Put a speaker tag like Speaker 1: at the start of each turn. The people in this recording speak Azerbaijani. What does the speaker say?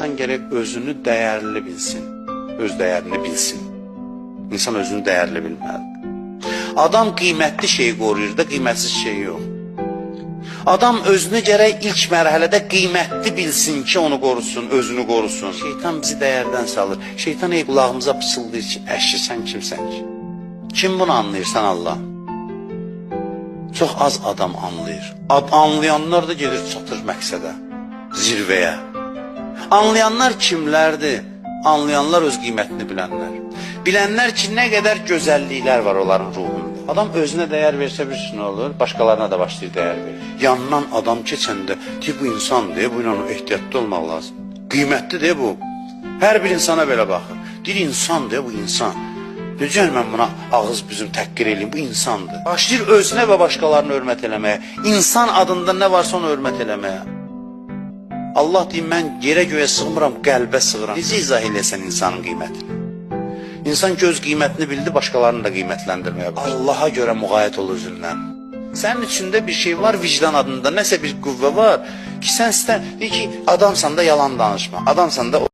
Speaker 1: İnsan gərək özünü dəyərli bilsin. Öz dəyərini bilsin. İnsan özünü dəyərli bilməlidir. Adam qiymətli şeyi qoruyur da, qiymətsiz şeyi yox. Adam özünü gərək ilk mərhələdə qiymətli bilsin ki, onu qorusun, özünü qorusun. Şeytan bizi dəyərdən salır. Şeytan ey qulağımıza pıçıldayır ki, əşi sən kimsən ki? Kim bunu anlayır? Sən Allah. Çox az adam anlayır. Anlayanlar da gedir çatır məqsədə, zirvəyə. Anlayanlar kimlərdir? Anlayanlar öz qiymətini bilənlər. Bilənlər ki, nə qədər gözəlliklər var onların ruhunda. Adam özünə dəyər versə bir nə olur? Başqalarına da başlayır dəyər verir. Yandan adam keçəndə, deyir bu insandır, bu ilə ehtiyatlı olmaq lazım. Qiymətlidir bu. Hər bir insana belə baxır. Deyir insandır bu insan. Necə mən buna ağız büzüm təhqir eləyim? Bu insandır. Başlayır özünə və başqalarına hörmət eləməyə. İnsan adında nə varsa onu hörmət eləməyə. Allah deyir, mən yerə göyə sığmıram, qəlbə sığıram. Necə izah eləyəsən insanın qiymətini? İnsan göz qiymətini bildi, başqalarını da qiymətləndirməyə başladı. Allaha görə müğayət ol özündən. Sənin içində bir şey var, vicdan adında, nəsə bir qüvvə var ki, sən istə, deyir ki, adamsan da yalan danışma, adamsan da